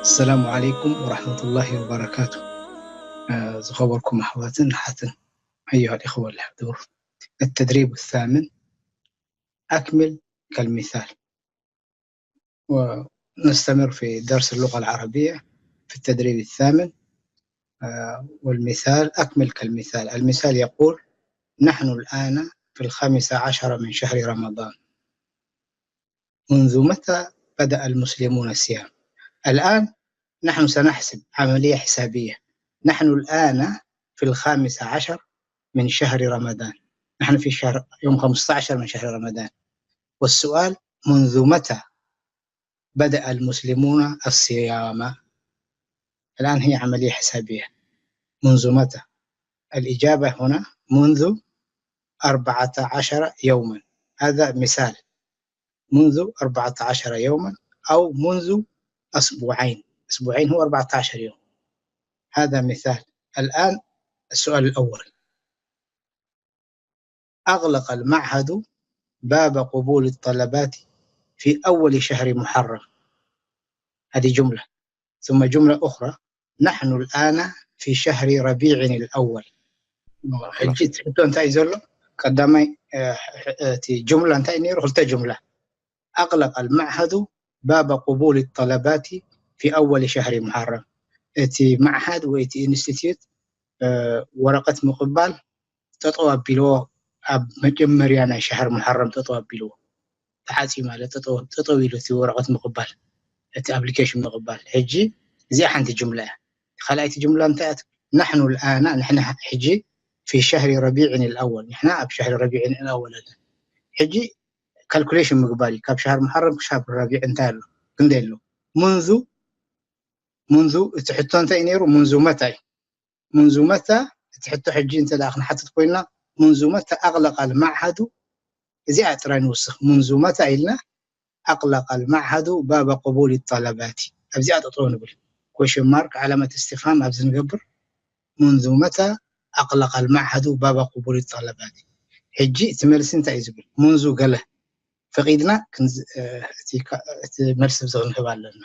السلام عليكم ورحمة الله وبركاته. آه، ዝኸበርኩም ኣሕዋትን ኣሓትን፣ أيها الإخوة الحضور. التدريب الثامن، أكمل كالمثال. ونستمر في درس اللغة العربية في التدريب الثامن. آه، والمثال أكمل كالمثال. المثال يقول: نحن الآن في الخامسة عشر من شهر رمضان. منذ متى بدأ المسلمون الصيام؟ الآن نحن سنحسب عملية حسابية. نحن الآن في الخامسة عشر من شهر رمضان. نحن في شهر، يوم خمسة عشر من شهر رمضان. والسؤال: منذ متى بدأ المسلمون الصيام؟ الآن هي عملية حسابية. منذ متى؟ الإجابة هنا منذ أربعة عشر يوما. هذا مثال. منذ أربعة عشر يوما أو منذ أسبوعين. أسبوعين هو أربعة عشر يوم. هذا مثال. الآن السؤال الأول: أغلق المعهد باب قبول الطلبات في أول شهر محرم. هذه جملة. ثم جملة أخرى: نحن الآن في شهر ربيع الأول. ሕጂ ትሕቶ እንታይ እዩ ዘሎ? ቀዳማይ፣ እ፣ እቲ ጁምላ እንታይ እዩ ነይሩ? ክልተ ጁምላ። أغلق المعهد باب قبول الطلبات في أول شهر محرم. እቲ ማዕሃድ ወይ እቲ ኢንስቲትዩት፣ እ፣ ወረቐት ምቕባል ጠጠው ኣቢልዎ፣ ኣብ መጀመርያ ናይ ሸህር ሙሐረም ጠጠው ኣቢልዎ። ተዓጽዩ ማለት ጠጠው፣ ጠጠው ኢሉ እቲ ወረቐት ምቕባል፣ እቲ ኣፕሊኬሽን ምቕባል። ሕጂ እዚኣ ሓንቲ ጁምላ እያ። ካልኣይቲ ጁምላ እንታይ እያ? ናሕኑ ልኣና፣ ንሕና ሕጂ ፊ ሸህሪ ረቢዕን ልኣወል፣ ንሕና ኣብ ሸህሪ ረቢዕን ልኣወል ኣለና። ሕጂ ካልኩሌሽን ምግባር እዩ። ካብ ሸህር ሙሐረም ክሻብ ረቢዕ እንታይ ኣሎ? ክንደይ ኣሎ? ሙንዙ፣ ሙንዙ፣ እቲ ሕቶ እንታይ እዩ ነይሩ? ሙንዙ መታ እዩ። ሙንዙ መታ፣ እቲ ሕቶ ሕጂ እንተ ደኣ ክንሓትት ኮይና፣ ሙንዙ መታ ኣቕለቃ ልማዕሃዱ፣ እዚኣ ጥራይ ንውስኽ። ሙንዙ መታ ኢልና፣ ኣቕለቃ ልማዕሃዱ ባበ ቅቡል ጠለባቲ። ኣብዚኣ ጠጠው ንብል። ኮሽን ማርክ፣ ዓላመት እስትፍሃም ኣብዚ ንገብር። ሙንዙ መታ ኣቕለቃ ልማዕሃዱ ባበ ቅቡል ጠለባቲ። ሕጂ እቲ መልሲ እንታይ እዩ ዝብል? ሙንዙ ገለ ፈቒድና ክንዝ-፣ እ፣ እቲ ካ-፣ እቲ መልሲ ኣብዚ ክንህብ ኣለና።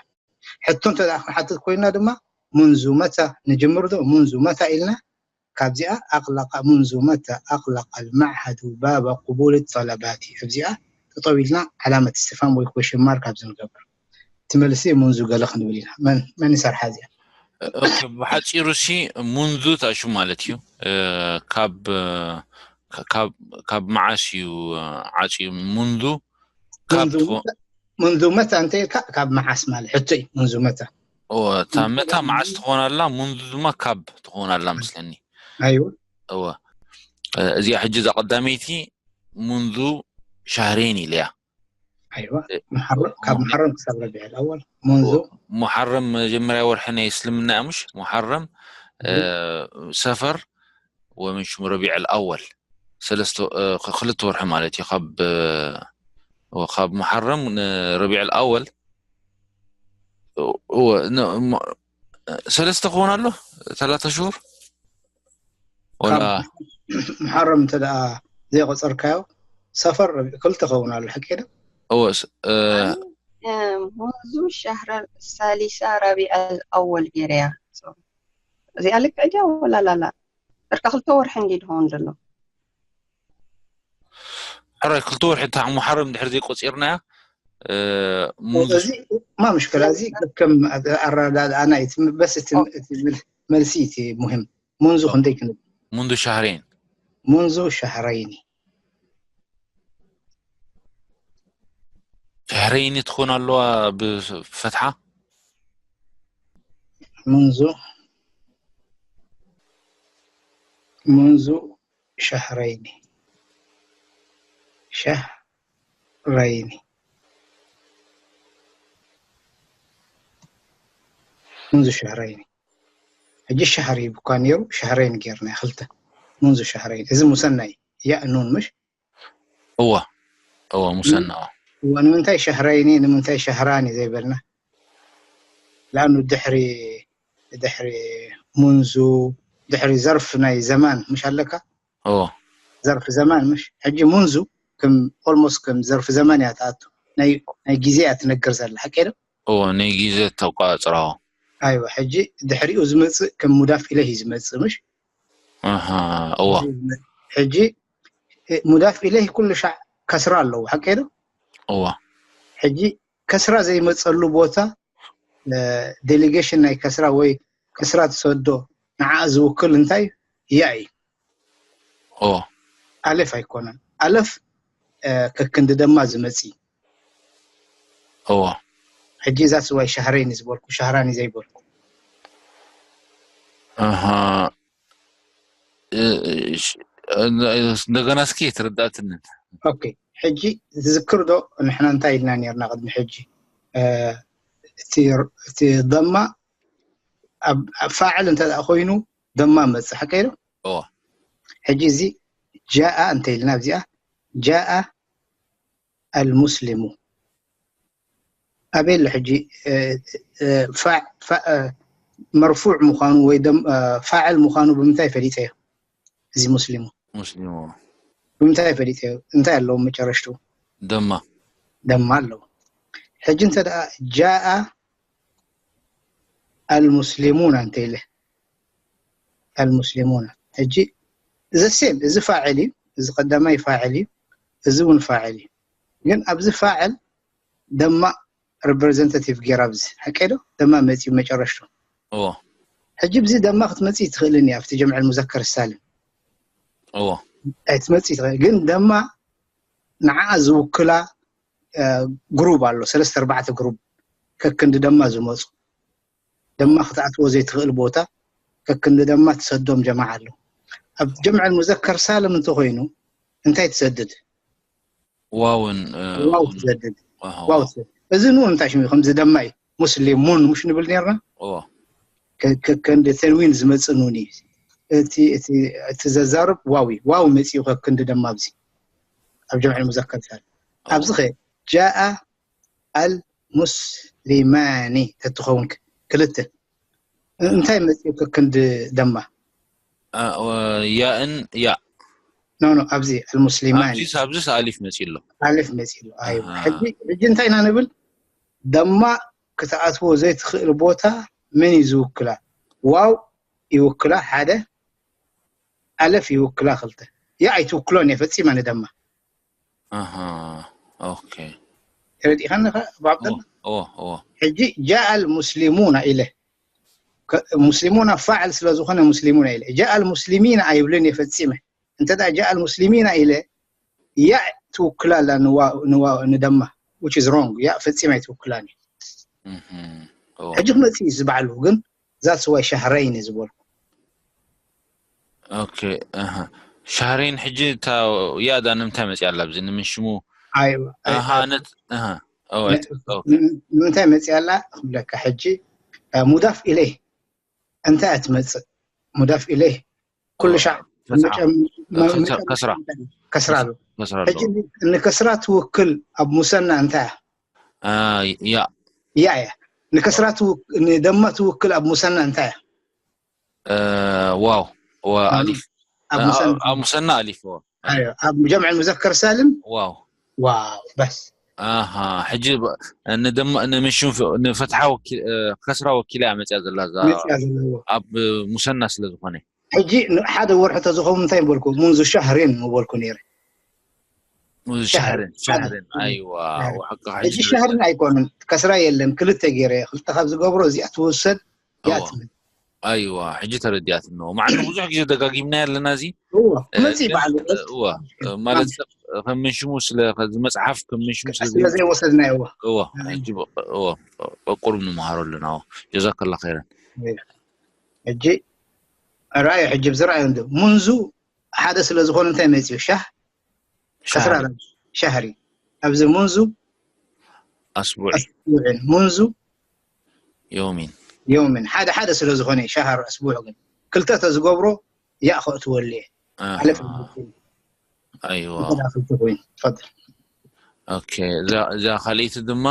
ሕቶ እንተ ደኣ ክንሓትት ኮይና ድማ፣ ሙንዙ መታ ንጅምር ዶ? ሙንዙ መታ ኢልና፣ ካብዚኣ ኣቕለቃ፣ ሙንዙ መታ ኣቕለቃ ልማዕሃዱ ባበ ቅቡል ጠለባቲ። ኣብዚኣ ጠጠው ኢልና ዓላመት እስትፍሃም ወይ ኮሽን ማርክ ኣብዚ ንገብር። እቲ መልሲ ሙንዙ ገለ ክንብል ኢና። መን፣ መን ይሰርሓ እዚኣ? ኦኬ፣ ብሓጺሩ ሲ ሙንዙ ታሹ ማለት እዩ። እ፣ ካብ፣ ካብ፣ ካብ መዓስ እዩ ዓጽዩ? ሙንዙ ካብ ሙንዙ ትኾ-፣ መታ፣ ሙንዙ መታ እንተ ኢልካ ካብ መዓስ ማለት ሕቶ እዩ። ሙንዙ መታ። እወ፣ እታ መታ መዓስ ትኾን ኣላ፣ ሙንዙ ድማ ካብ ትኾን ኣላ መስለኒ። ኣይወ። እወ። እ፣ እዚኣ ሕጂ እዛ ቀዳመይቲ ሙንዙ ሻህሬን ኢለያ። ኣይዋ፣ እ፣ መሐረም፣ ካብ ሙ-፣ መሐረም ክሳብ ረቢዕ ኣልኣወል፣ ሙንዙ። ሙሐረም መጀመርያ ወርሒ ናይ እስልምና እያ፣ ምሽ? ሙሐረም፣ እ፣ እም። ሰፈር ወምን ሽሙ ረቢዕ ኣልኣወል። ሰለስተ፣ እ፣ ክ-፣ ክልተ ወርሒ ማለት እዩ። ካብ፣ እ፣ ወ-፣ ካብ ሙሐረም ንረቢዕ ኣልኣወል፣ እ፣ እወ፣ ን-፣ ም-፣ ሰለስተ ክኾን ኣሎ? ተላተ ሽሁር? ወላ ካብ መሐረም እንተ ደኣ ዘይቆጸርካዮ፣ ሰፈር ክልተ ክኸውን ኣሎ፣ ሓቂ ዶ? እወ፣ ስ-፣ እ፣ ኣነ፣ እ፣ ሙንዙ ሸህረ ሳሊሳ ረቢዕ ኣልኣወል ገይረያ። እዚኣ ልክዕ ድያ ወላ ላላ? በርካ ክልተ ወርሒ እንዲ ድኸውን ዘሎ። ሕራይ፣ ክልተ ወርሒ እታ ሙሓረም ድሕሪ ዘይቆጺርናያ፣ እ፣ ሙንዙ እዚ ማ ምሽክላ፣ እዚ ከም ኣረዳድኣና እዩ። እቲ በስ እቲ፣ ኦ። እቲ መልሲ እቲ ሙሂም። ሙንዙ ኦ። ክንደይ ክንብል? ሙንዙ ሻህረይን። ሙንዙ ሻህረይኒ። ሻህረይኒ ትኾን ኣለዋ ብፈትሓ? ሙንዙ፣ ሙንዙ ሻህረይኒ። ሻህረይኒ። ሙንዙ ሻህረይኒ። ሕጂ ሻህር ይብኳ ነይሩ፣ ሻህረይን ጌርና ክልተ። ሙንዙ ሻህረይን። እዚ ሙሰና እዩ። ያእ ኑን ምሽ? እወ። እወ፣ ሙሰና፣ እወ። እወ፣ ንምንታይ ሻህረይኒ፣ ንምንታይ ሻህራኒ ዘይበልና? ለኣኑ ድሕሪ፣ ድሕሪ ሙንዙ፣ ድሕሪ ዘርፍ ናይ ዘማን ምሽ ኣለካ? እወ። ዘርፍ ዘማን ምሽ? ሕጂ ሙንዙ ከም፣ ኦልሞስት ከም ዘርፍ ዘማን እያ ትኣቱ። ናይ፣ ናይ ግዜ እያ ትነግር ዘላ፣ ሓቂ ዶ? እወ፣ ናይ ግዜ ተቋጽራዎ። ኣይዋ ሕጂ ድሕሪኡ ዝመፅእ ከም ሙዳፍ ኢለህ እዩ ዝመፅእ ምሽ ኣሃ እዋ ሕጂ ሙዳፍ ኢለህ ኩሉ ሻዕ ከስራ ኣለዎ ሓቀ ዶ እዋ ሕጂ ከስራ ዘይመፀሉ ቦታ ዴሊጌሽን ናይ ከስራ ወይ ከስራ ትሰዶ ንዓ ዝውክል እንታይ ያ እዩ እዋ ኣለፍ ኣይኮነን ኣለፍ ከክንዲ ደማ ዝመፅ እዋ ሕጂ እዛ ስዋይ ሻህረይኒ ዝበልኩ ሻህራኒ ዘይበልኩ ኣሃ እንደገና እስኪ ትርዳእትንን ኦኬ ሕጂ ትዝክር ዶ ንሕና እንታይ ኢልና ነርና ቅድሚ ሕጂ እቲ ደማ ፋዕል እንተ ኮይኑ ደማ መፅእ ሓቀ ዶ እዋ ሕጂ እዚ ጃኣ እንተ ኢልና ኣብዚኣ ጃኣ ኣልሙስሊሙ ኣበይ ኣሎ ሕጂ መርፉዕ ምዃኑ ወይ ፋዕል ምዃኑ ብምንታይ ፈሊጠዮ እዚ ሙስሊሙ ሙስሊሙ ብምንታይ ፈሊጠዮ እንታይ ኣለዎ መጨረሽቱ ደማ ደማ ኣለዎ ሕጂ እንተ ደኣ ጃኣ ኣልሙስሊሙና እንተ ኢለ ኣልሙስሊሙና ሕጂ ዘሴም እዚ ፋዕል እዩ እዚ ቀዳማይ ፋዕል እዩ እዚ እውን ፋዕል እዩ ግን ኣብዚ ፋዕል ደማ ሪፕሬዘንታቲቭ ገይራ ኣብዚ ሓቀ ዶ ደማ መፅዩ መጨረሽቱ እዎ ሕጂ ብዚ ደማ ክትመፅእ ትኽእልን እያ ኣብቲ ጀምዐል ሙዘከር ሳልም እዎ ኣይትመፅእ ትኽእል ግን ደማ ንዓኣ ዝውክላ ግሩብ ኣሎ ሰለስተ ኣርባዕተ ግሩብ ከክንዲ ደማ ዝመፁ ደማ ክትኣትዎ ዘይትኽእል ቦታ ከክንዲ ደማ ትሰዶም ጀማዓ ኣሎ ኣብ ጀምዐል ሙዘከር ሳልም እንተኮይኑ እንታይ ትሰድድ ዋውን ዋው ትሰድድ ዋው ትሰድድ እዚ ኑን እንታይ ሽሙ ከምዚ ደማ እዩ ሙስሊሙን ሙሽ ንብል ነርና እዎ ከክንዲ ተንዊን ዝመፅእ ኑን እዩ እቲ ዘዛርብ ዋው እዩ ዋው መፂኡ ከክንዲ ደማ ኣብዚ ኣብ ጀምዐል ሙዘከር ሳልም ኣብዚ ኸ ጃኣ ኣልሙስሊማኒ ተትኸውን ክልተ እንታይ መፅኡ ከክንዲ ደማ ያእን ያ ኖ ኖ ኣብዚ ኣልሙስሊማኒ ኣብዚስ ኣብዚስ ኣሊፍ መፂ ኣሎ ኣሊፍ መፂ ኣሎ ኣይ ሕጂ ሕጂ እንታይ ኢና ንብል ደማ ክትኣትዎ ዘይትኽእል ቦታ መን እዩ ዝውክላ ዋው ይውክላ ሓደ ኣለፍ ይውክላ ክልተ ያ ኣይትውክሎን እየ ፈፂማ ንደማ ኣሃ ኦኬ ተረዲእኻኒ ኸ ኣብዓብደላ እዎ እዎ ሕጂ ጃኣል ሙስሊሙና ኢለ ሙስሊሙና ፋዕል ስለ ዝኾነ ሙስሊሙና ኢለ ጃኣል ሙስሊሚና ኣይብልን እየ ፈፂመ እንተ ጃኣል ሙስሊሚና ኢለ ያ ትውክላ ኣላ ንደማ which is wrong ያ ፈፂማ ኣይትውክላን እዩ ሕጂ ክመፅእ እዩ ዝበዓሉ ግን that's why ሻህረይን ዝበልኩ okay ኣሃ ሻህረይን ሕጂ እታ ያዳ ንምንታይ መፅያ ኣላ ኣብዚ ንምንሽሙ ኣይ ኣሃ ነት ኣሃ ንምንታይ መፅያ ኣላ ክብለካ ሕጂ ሙዳፍ ኢለይ እንታይ እያ ትመፅእ ሙዳፍ ኢለይ ኩሉ ሻዕ ከስራ ከስራ ኣሎ ንከስራ ትውክል ኣብ ሙሰና እንታይ እያ ያ ያ ንከስራ ንደማ ትውክል ኣብ ሙሰና እንታይ እያ ዋው ኣሊፍ ኣብ ሙሰና ኣብ ሙሰና ኣሊፍ ኣብ ጀምዕ ሙዘከር ሳልም ዋው ዋው በስ ኣሃ ሕጂ ንደማ ንምሽም ንፈትሓ ከስራ ወኪላ እያ መፅያ ዘላ እዛ መፅያ ዘለዎ ኣብ ሙሰና ስለ ዝኾነ ሕጂ ሓደ ወርሒ ተዝኸውን እንታይ በልኩ ሙንዙ ሻህሬን ምበልኩ ነይረ ሙንዙ ሻህሬን ሻህሬን ኣይዋ ሕጂ ሻህሬን ኣይኮነን ከስራ የለን ክልተ ገይረ ክልተ ካብ ዝገብሮ እዚኣ ትውሰድ እያ ትብል ኣይዋ ሕጂ ተረዲኣትኖ ማዕሉ ብዙሕ ግዜ ደጋጊምና ኣለና እዚ መፅእ በዓሉ እዋ ማለት ሰብ ከም ምንሽሙ ስለ እዚ መፅሓፍ ከም ምንሽሙ ስለ ስለዘይወሰድናዮ እዋ ሕጂ እዋ በቁሩብ ንምሃሮ ኣለና ጀዛከላ ኸይረን ሕጂ ራእዩ ሕጂ ብዝረኣዩ እንዶ ሙንዙ ሓደ ስለ ዝኾነ እንታይ መፅኡ ሻህ ከስራ ሻህሪ ኣብዚ ሙንዙ ኣስቡዕ ኣስቡዕን ሙንዙ ዮሚን ዮምን ሓደ ሓደ ስለ ዝኾነ ሻሃር ኣስቡዕ ግን ክልተ ተዝገብሮ ያእ ከእትወሉ እየ ኣለፍ ኣይዋ ክልተ ኮይኑ ትፈል ኦኬ እዛ ካልኣይቲ ድማ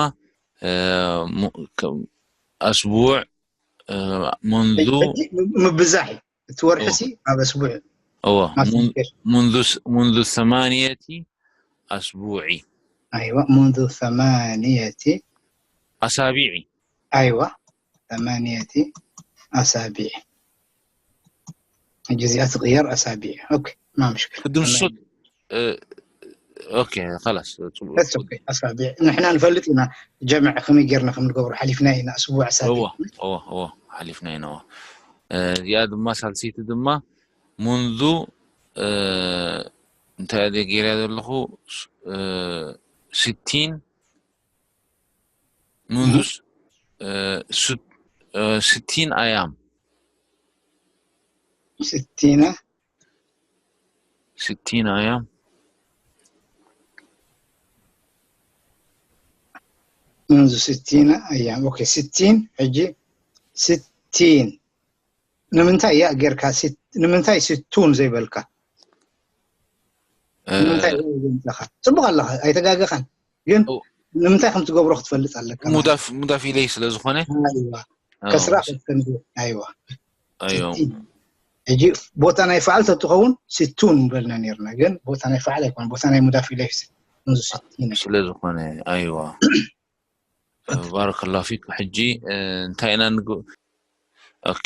ኣስቡዕ منذ ምብዛሕ እዩ እቲ ወርሒ ሲ ኣብ ኣስቡዕ እዎ منذ منذ ثمانية أسبوع ኣይዋ منذ ثمانية أسابيع ኣይዋ ثمانية أسابيع. ሕጂ እዚኣ ትቕየር ኣሳቢዕ። ኦኬ፣ ما مشكلة. ቅድም ሱት ኦኬ፣ خلاص ጽቡቅ። That's okay. ኣሳቢዕ ንሕና ንፈልጥ ኢና፣ ጀምዕ ከመይ ጌርና ከም ንገብሮ ሓሊፍና ኢና። ኣስቡዕ ኣሳቢዕ እወ እወ እወ ሓሊፍና ኢና። እወ እዚኣ ድማ ሳልሰይቲ ድማ منذ እንታይ እየ ገይረ ዘለኹ ስ- እ፣ ስትይን منذ ስ- እ፣ ሱ- እ፣ ስትይን ኣያም ስትይን ስትይን ኣያም منذ ستين أيام. ኦኬ፣ ስትይን ሕጂ ስትይን ንምንታይ እያ ጌርካ ስት- ንምንታይ ስቱን ዘይበልካ? እ፣ ንምንታይ ዘምጻኻ? ጽቡቕ ኣለኻ፣ ኣይተጋገኻን። ግን ኦ። ንምንታይ ከም ትገብሮ ክትፈልጥ ኣለካ ማለት ሙዳፍ ሙዳፍ ኢለይ ስለ ዝኾነ ኣይዋ እ፣ ከስራ ከስተንዱ ኣይዋ ኣዮ ሕጂ ቦታ ናይ ፈዓል ተትኸውን ስቱን በልና ነርና። ግን ቦታ ናይ ፈዓል ኣይኮነ፣ ቦታ ናይ ሙዳፍ ኢለይ ስለ ዝኾነ ስለ ዝኾነ ኣይዋ ባረከላሁ ፊክ። ሕጂ እ፣ እንታይ ኢና ንግ ኦኬ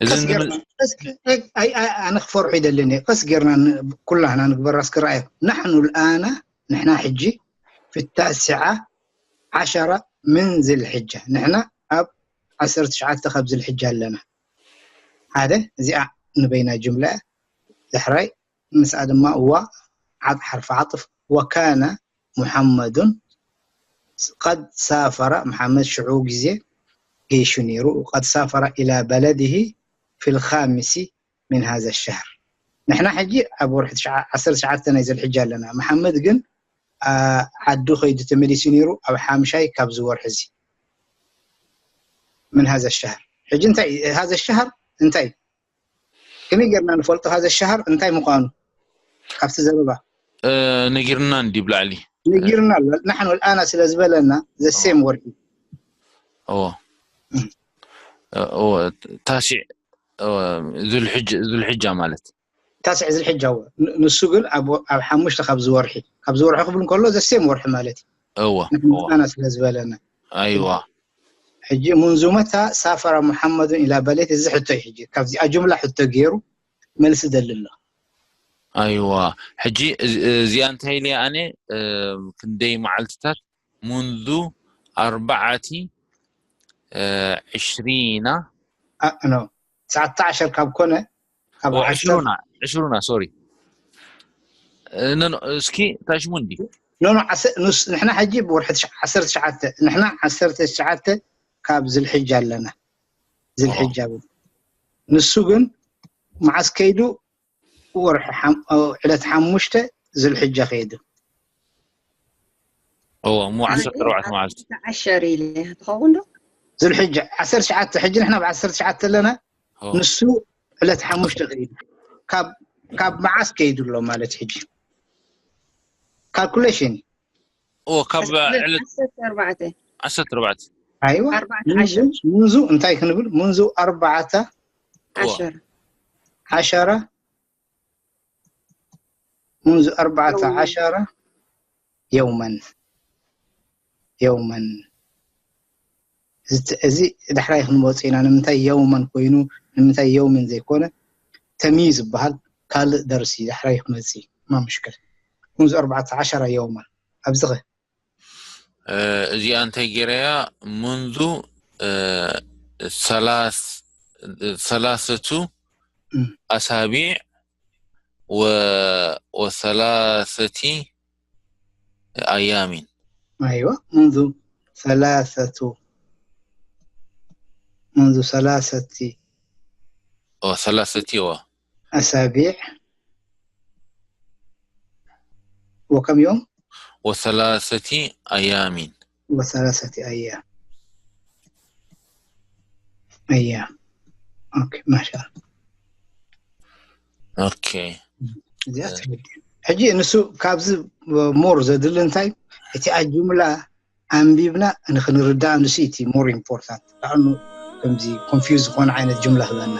እዚ ቀስ ን- ጌርና ቀስ- ኣይ- ኣይ- ኣነ ክፈርሑ ይደልን እየ። ቀስ ጌርና ን- ኩላህና ንግበራ እስክረኣየ። نحن الآن ንሕና ሕጂ في التاسعة عشرة من ذي الحجة ንሕና ኣብ ዓሰርተ ትሽዓተ ካብ ዝልሕጃ ኣለና። ሓደ እዚኣ ንበይና ጅምላ እያ። ዳሕራይ ምስኣ ድማ እዋ ዓጥ ሓርፊ ዓጥፍ وكان محمد قد سافر መሓመድ ሽዑ ግዜ ገይሹ ነይሩ قد سافر إلى بلده في الخامس من هذا الشهر ንሕና ሕጂ ኣብ ወርሒ ትሽዓ- ዓሰርተ ትሽዓተ ናይ ዘልሕጃ ኣለና። መሓመድ ግን ኣ- ዓዱ ከይዱ ተመሊሱ ነይሩ ኣብ ሓምሻይ ካብዚ ወርሒ እዚ من هذا الشهر ሕጂ እንታይ هذا الشهر እንታይ ከመይ ጌርና ንፈልጦ هذا الشهر እንታይ ምዃኑ ካብቲ ዘረባ እ፣ ነጊርና እንዲ ብላዕሊ ነጊርና ኣሎ ንሕን ወልኣና ስለ ዝበለና ዘሴም ወርሒ እዎ እም። እ፣ እዎ ታሲዕ እዎ፣ ዙልሕጅ ዙልሕጃ ማለት ታስዕ ዝልሕጃ እዎ ን- ንሱ ግን ኣብ ኣብ ሓሙሽተ ካብ ዝወርሒ ካብ ዝወርሒ ክብል እንከሎ ዘሴም ወርሒ ማለት እዩ እዎ ንሕን እዎ ወልኣና ስለ ዝበለና ኣይዋ ሕጂ منذ متى سافر محمد إلى بلده እዚ ሕቶ እዩ ሕጂ ካብዚኣ ጅምላ ሕቶ ገይሩ መልሲ ደሊ ኣሎ ኣይዋ ሕጂ እዚ- እዚኣ እንታይ ኢለ ኣነ እ፣ ክንደይ መዓልትታት منذ ኣርባዓቲ እ፣ ዕሽሪና ኖ ትሽዓተ ዓሸር ካብ ኮነ ካብ ኦ፣ ዓሰርተ ዕሽሩና ዕሽሩና ሶሪ እ፣ ኖ፣ ኖ፣ እስኪ ታሽሙ እንዲ ኖ ኖ ዓሰ- ንስ- ንሕና ሕጂ ብወርሒ ትሽ- ዓሰርተ ትሽዓተ ንሕና ዓሰርተ ትሽዓተ ካብ ዝልሕጃ ኣለና ዝልሕጃ እውን ንሱ ግን መዓስ ከይዱ ወርሒ ሓም- ኦ፣ ዕለት ሓሙሽተ ዝልሕጃ ከይዱ እዎ እሞ ዓሰርተ ኣርባዕተ መዓልቲ ዓሸር ኢለ ትኸውን ዶ ዝልሕጃ ዓሰርተ ትሽዓተ ሕጂ ንሕና ብ ዓሰርተ ትሽዓተ ኣለና እዎ። ንሱ ዕለት ሓሙሽተ ከይዱ ካብ ካብ መዓስ ከይዱ ኣሎ ማለት ሕጂ ካልኩሌሽን እዎ ካብ ዕለት ዓሰርተ ኣርባዕተ ዓሰርተ ኣርባዕተ ኣይዋ ኣርባዕተ ዓሸር منذ እንታይ ክንብል منذ ኣርባዕተ እዎ። ዓሸር ዓሸረ منذ ኣርባዕተ ዓሸረ የውመን የውመን እዚ ዳሕራይ ክንመፁ ኢና ንምንታይ የውመን ኮይኑ ንምንታይ የውምን ዘይኮነ ተምይዝ ዝበሃል ካልእ ደርሲ ዳሕራይ ክመፅእ እዩ ما مشكلة منذ ኣርባዕተ ዓሸረ የውመን ኣብዚ ኸ እዚኣ እንታይ ገይረያ منذ ثلاثة أسابيع وثلاثة أيام أيوة منذ ثلاثة منذ ثلاثة ثلاثة أسابيع وكم يوم؟ وثلاثة أيام وثلاثة أيام أيام أوكي ما شاء الله أوكي እዚኣ ትግዲ ሕጂ ንሱ ካብዚ ሞር ዘድሊ እንታይ እቲ ኣጅምላ ኣንቢብና ንክንርዳእ ንሱ እቲ more important ዳዕኑ ከምዚ confuse ዝኾነ ዓይነት ጅምላ ክበና